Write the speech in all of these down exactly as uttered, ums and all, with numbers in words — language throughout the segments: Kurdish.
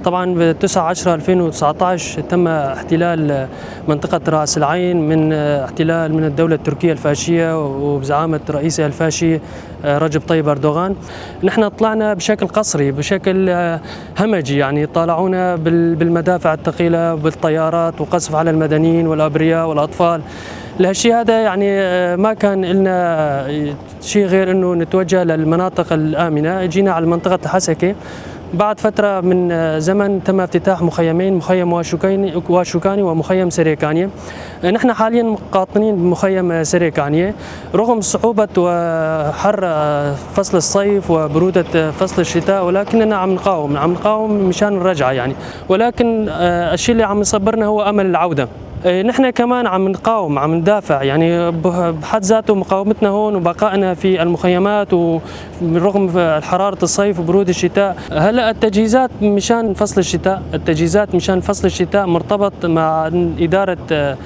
طبعًا، ب تسعة عشرة ألفين وتسعتاش تم احتلال منطقة رأس العين من احتلال من الدولة التركية الفاشية وبزعامة رئيسها الفاشي رجب طيب أردوغان. نحن طلعنا بشكل قسري، بشكل همجي، يعني طالعونا بال-، بالمدافع الثقيلة، بالطيارات، وقصف على المدنيين والأبرياء والأطفال. لهالشي هذا، يعني، ما كان لنا شيء غير إنه نتوجه للمناطق الآمنة. جينا على منطقة الحسكة بعد فترة من، آه، زمن، تم افتتاح مخيمين، مخيم واشوكين-، واشوكاني ومخيم سريكانية. آه، نحن حاليًا قاطنين بمخيم، آه، سريكانية. رغم صعوبة وحر، آه، فصل الصيف وبرودة، آه، فصل الشتاء، ولكننا عم نقاوم، عم نقاوم مشان الرجعة يعني. ولكن، آه، الشيء اللي عم يصبرنا هو أمل العودة. إيه، نحن كمان عم نقاوم، عم ندافع، يعني بح-، بحد ذاته مقاومتنا هون وبقائنا في المخيمات ورغم حرارة الصيف وبرود الشتاء. هلأ التجهيزات مشان فصل الشتاء، التجهيزات مشان فصل الشتاء مرتبط مع إدارة، آه،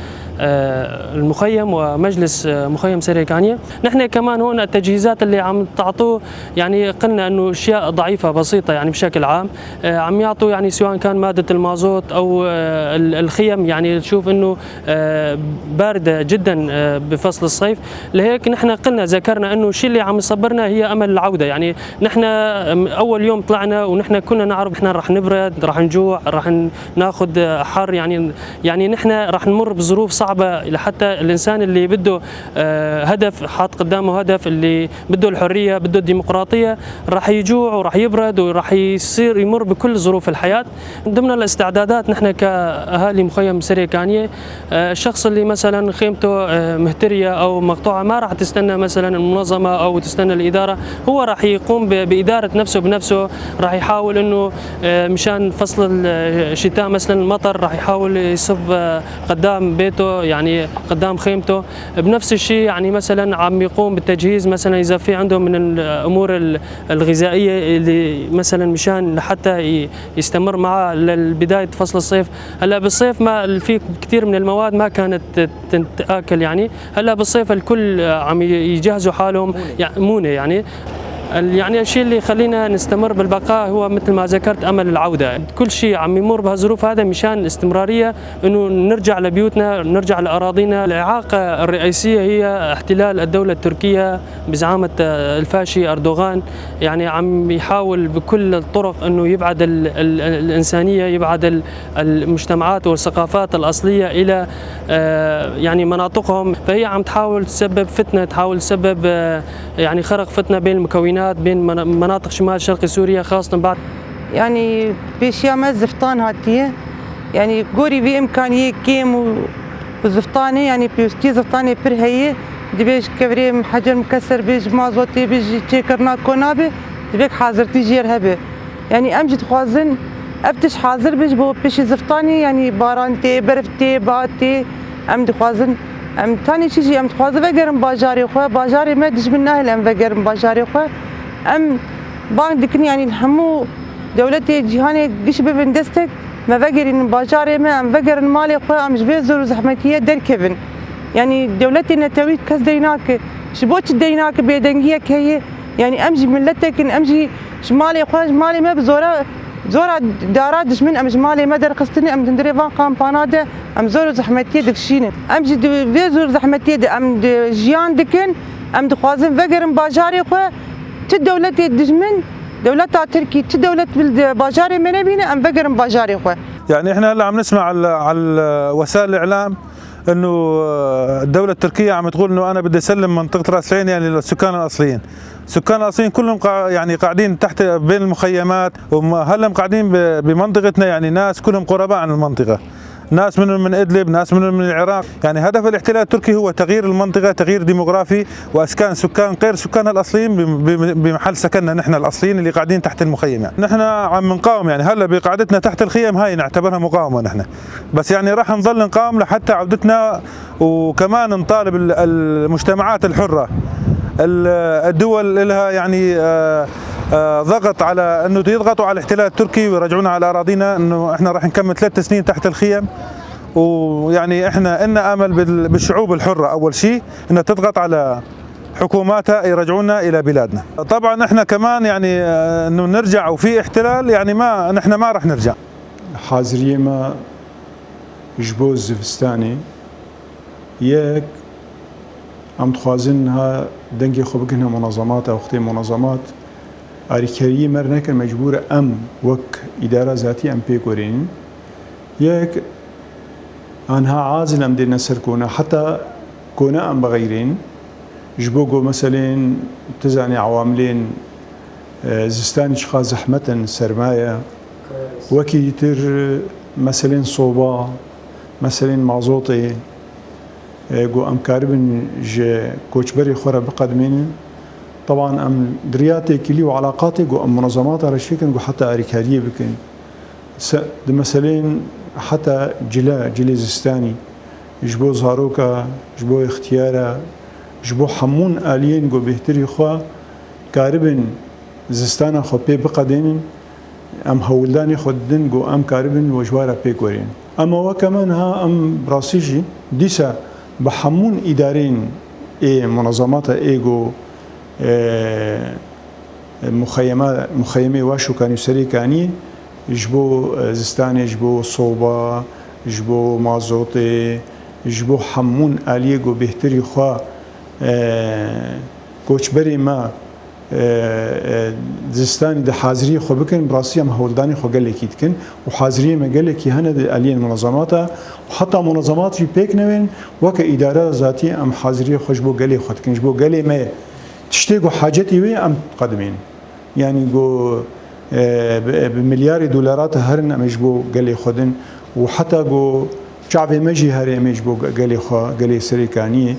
آه، المخيم ومجلس، آه، مخيم سريكانية. نحن كمان هون التجهيزات اللي عم تعطوه، يعني قلنا إنه أشياء ضعيفة بسيطة، يعني بشكل عام. آه، عم يعطوا، يعني، سواء كان مادة المازوت أو، آه، ال-، الخيم، يعني، تشوف إنه، آه، باردة جدًا، آه، بفصل الصيف. لهيك نحن قلنا، ذكرنا إنه الشيء اللي عم يصبرنا هي أمل العودة. يعني، نحن، آم، أول يوم طلعنا ونحن كنا نعرف نحن رح نبرد، رح نجوع، رح ن-، ناخد، آه، حر. يعني، يعني، نحن رح نمر بظروف صعبة لحتى الإنسان اللي بده، آه، هدف، حاط قدامه هدف، اللي بده الحرية، بده الديمقراطية، رح يجوع ورح يبرد ورح يصير يمر بكل ظروف الحياة. من ضمن الاستعدادات نحن كأهالي مخيم سريكانية، آه، الشخص اللي مثلًا خيمته، آه، مهترية أو مقطوعة ما رح تستنى مثلًا المنظمة أو تستنى الإدارة، هو رح يقوم ب-، بإدارة نفسه بنفسه، رح يحاول إنه، آه، مشان فصل ال-، الشتاء مثلًا المطر، رح يحاول يصب، آه، قدام بيته، يعني قدام خيمته. بنفس الشيء، يعني، مثلًا عم يقوم بالتجهيز، مثلًا إذا في عنده من الأمور ال-، الغذائية اللي مثلًا مشان لحتى ي-، يستمر معه لبداية فصل الصيف. هلأ بالصيف ما في كتير من المواد ما كانت تتاكل، يعني. هلأ بالصيف الكل عم ي-، يجهزوا حالهم، يع-، مونة، يعني. ال-، يعني الشيء اللي يخلينا نستمر بالبقاء هو مثل ما ذكرت أمل العودة. كل شيء عم يمر بهالظروف هذا مشان استمرارية إنه نرجع لبيوتنا، نرجع لأراضينا. الإعاقة الرئيسية هي احتلال الدولة التركية بزعامة، آه، الفاشي أردوغان، يعني عم يحاول بكل الطرق إنه يبعد ال-، ال-، الإنسانية، يبعد ال-، المجتمعات والثقافات الأصلية إلى، آه، يعني مناطقهم. فهي عم تحاول تسبب فتنة، تحاول تسبب، آه، يعني خرق فتنة بين المكونات، بين من-، مناطق شمال شرق سوريا خاصة بعد. یعنی، pêşiya me ziftan hatiye. Yanî gorî vê îmkaniyê kêm û, û ziftanê, yanî pêwîstî ziftanê pir heye. Divê ji kevirê Hecer Mikeser bê, ji mazotê bê, ji çêkirina kona bê, divê hazirtî jê re hebe. Yanî em jî dixwazin ev tişt hazir be ji bo pêşî ziftanê, yanî baran tê, berf tê, ba tê. Em dixwazin, em tanê çi jî, em dixwazin vegerin bajarê xwe, bajarê me dijmin nahêle em vegerin bajarê xwe. Em bang dikin, yanî li hemû dewletê cîhanê giş bibin destek, me vegerînin bajarê me, em vegerin malê xwe, em ji vê zor û zehmetiyê derkevin. Yanî dewletê netewî kes dey nake. Ji bo çi dey nake? Bêdengiyek heye. Yanî em jî miletek in, em jî ji malê xwe, ji malê me bi zora, zora dara dijmin em ji malê me derxistine, em di hundirê van kampana de em zor û zehmetiyê dikişînin. Em jî di vê zor zehmetiyê de em di jiyan dikin, em dixwazin vegerin bajarê xwe. Ti dewletê dijmin, dewleta Tirkî, ti dewlet bil di bajarê me nebîne, em vegerin bajarê xwe. يعني احنا هلا عم نسمع على، على وسائل الاعلام انه الدولة التركية عم تقول انه انا بدي اسلم منطقة راس العين يعني للسكان الاصليين. السكان الاصليين كلهم قا-، يعني قاعدين تحت بين المخيمات، وهلا قاعدين ب-، بمنطقتنا، يعني ناس كلهم قرباء عن المنطقة. ناس منهم من إدلب، ناس منهم من العراق. يعني هدف الاحتلال التركي هو تغيير المنطقة، تغيير ديموغرافي، وإسكان سكان غير سكانها الأصليين بم-، بم-، بمحل سكننا نحن الأصليين اللي قاعدين تحت المخيم. يعني نحن عم نقاوم، يعني هلأ بقعدتنا تحت الخيم هاي نعتبرها مقاومة نحن، بس يعني راح نضل نقاوم لحتى عودتنا. وكمان نطالب ال-، المجتمعات الحرة، ال-، الدول إلها يعني، آه، آه، ضغط على إنه يضغطوا على الاحتلال التركي ويرجعونا على أراضينا، إنه إحنا راح نكمل ثلاث سنين تحت الخيم. ويعني إحنا إلنا أمل بال-، بالشعوب الحرة أول شيء إنها تضغط على حكوماتها يرجعونا إلى بلادنا. طبعًا إحنا كمان يعني، آه، إنه نرجع وفي احتلال، يعني ما، نحن ما رح نرجع. Haziriyê me ji bo zivistanê, yek, em dixwazin niha dengê xwe bigihine munezemata, wextê munezemat arîkeriyê me nekin, mecbûr em wek îdara zatî em pê guherînin. Yek, anha azil em dêne ser kona, heta kona em bixeyrên, ji bo ku meselên, tu zanî, ewamilên, e, zistanî çiqa zehmet in, sermaye, wekî tir, meselên soba, meselên mazotê, e, ku em karibin ji koçberê xwe re biqedmênin. Teban em di riya têkilî û elaqatê ku em munezemata re çêkin ku heta alîkariyê bikin. Se-, di meselên heta cile, cilê zistanî, ji bo zaroka, ji bo ixtiyara, ji bo hemûn aliyên ku bêhtirî xwe karibin zistana xwe pê biqedênin, em hewldanê xwe didin ku em karibin we ji we re pêk werên. Ema weke me niha em bi rastî jî dîsa bi hemûn îdarên ê munezemata ê ku, e, muxeyema-, muxeyemê Waş û Kanî û Serê Kaniyê ji bo, e, zistanê, ji bo soba, ji bo mazotê, ji bo hemûn aliyê ku bêhtirî xwe, e, koçberê me, e, e, zistanî di haziriyê xwe bikin, bi rastî em hewldanê xwe gelekî dikin û haziriyê me gelekî hene di aliyên munezemata û heta munezemat jî pêk newên, weke îdara zatî em haziriyê xwe ji bo gelê xwe dikin, ji bo gelê me ye. Tiştê ku hacetî wê em qedimên. Yanî ku, e, bi, bi milyarê dolara te herin em ê ji bo gelê xwe din û heta ku çavê me jî herê em ê ji bo ge-, gelê xwe, gelê Serê Kaniyê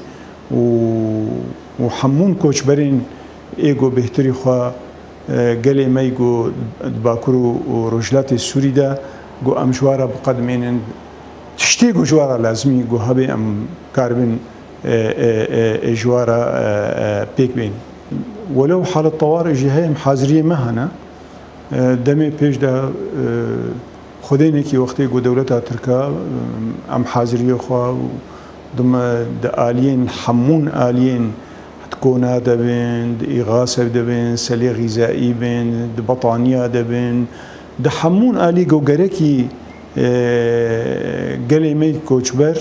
û, û hemûn koçberên ê ku bêhtirî xwe, e, gelê me yî ku di Bakur û, û Rojhilatê Sûrî de ku em ji we re biqedimênin, tiştê ku ji we re lazimî ku hebê em karibin, e, e, e, e, ji we re, e, e, pêk bên. Welew halet tewar jî heye, em haziriyê me hene. E, demê pêş de, e, xwedê nekî wextê ku dewleta Tirka, e, em haziriyê xwe û di me, di aliyên, hemûn aliyên, di kona de bin, di îxase de bin, selê xîzaî bin, di betaniya de bin, di hemûn alî ku gerekî, e, gelê me koçber,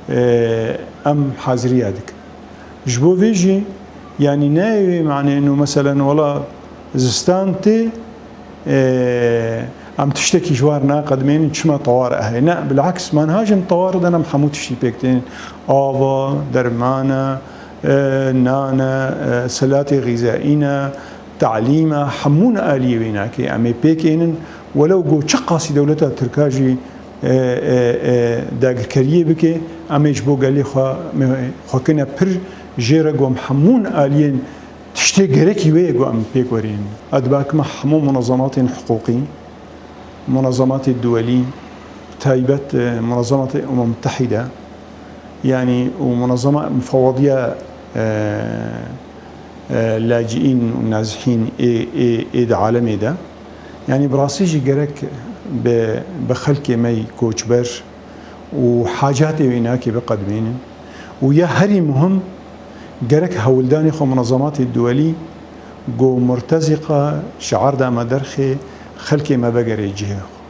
e, em haziriya dikin. Ji bo vê jî, yanî ne wê manê ino, meselen, wela zistan tê, e, em tiştekî ji war naqedimênin, çima tewar heye. Ne, bilaks, me niha jî em tewar de em hemû tiştî pêk tên. Ava, dermana, e, nane, e, selatê xîzaî ne, talîm e, hemû ne aliyê wê nake. Em ê pêk ênin, welew go çiqasî dewleta Tirka jî, e, e, e, dagirkeriyê bike, em ê ji bo gelê xwe, me xwe kine pir jê re, go em hemûn aliyên tiştê gerekî wê ye, go em pêk werên. Ez dibakime hemû munezematên hiqûqî, munezematê duwelî, bi taybet, e, munezematê Umem Mutehîde, yanî û munezema mufewediya, e, e, lacîîn û nazihîn ê, ê, ê di alemê de. Yanî bi rastî jî gerek bi, bi xelkê me yî koçber û hacatê wê nakê biqedmênin û ya herî muhim gerek hewldanê xwe munezematê duwelî go murtezîqa ji erda me derxê xelkê me vegerê cihê xwe.